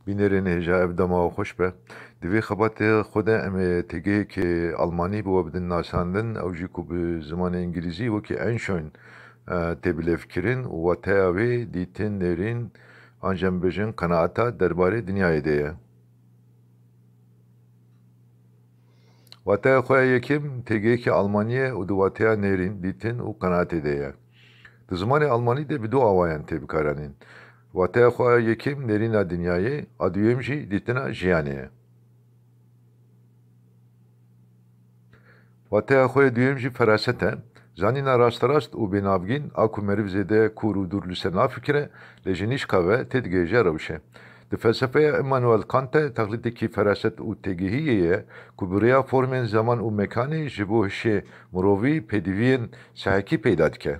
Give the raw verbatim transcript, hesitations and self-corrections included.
Bînerên hêja, ev dema we xweş be. Di vê xebatê xwe de em ê têgehekê Almanî bi we bidin nasandin, ew jî ku bi zimanê îngilîzî wekî Einstein e, tê bilêvkirin û wateya wê dîtin, nêrîn, an jî em bêjin qenaeta derbarê dinyayê de ye. Wateya xwe ya yekem têgehekî Almanî ye û di wateya nêrîn, dîtin û qenaetê de ye. Di zimanê Almanî de bi du awayan tê bikaranîn. Wateya xwe ya yekem nêrîna dinyayê, a duyem jî dîtina jiyanê ye. Wateya xwe ya duyem jî feraset e. Zanîna rasterast û bênavgîn a ku meriv zêde kûr û dûr li ser nafikire, lê ji nîşka ve têdigihêje rewşê. Di felsefeya Immanuel Kant'e, texlîdekî feraset û têgihiyê ye ku bi rêya formên zeman û mekanê ji bo hişê mirovî pêdiviyên sehekî peyda dike.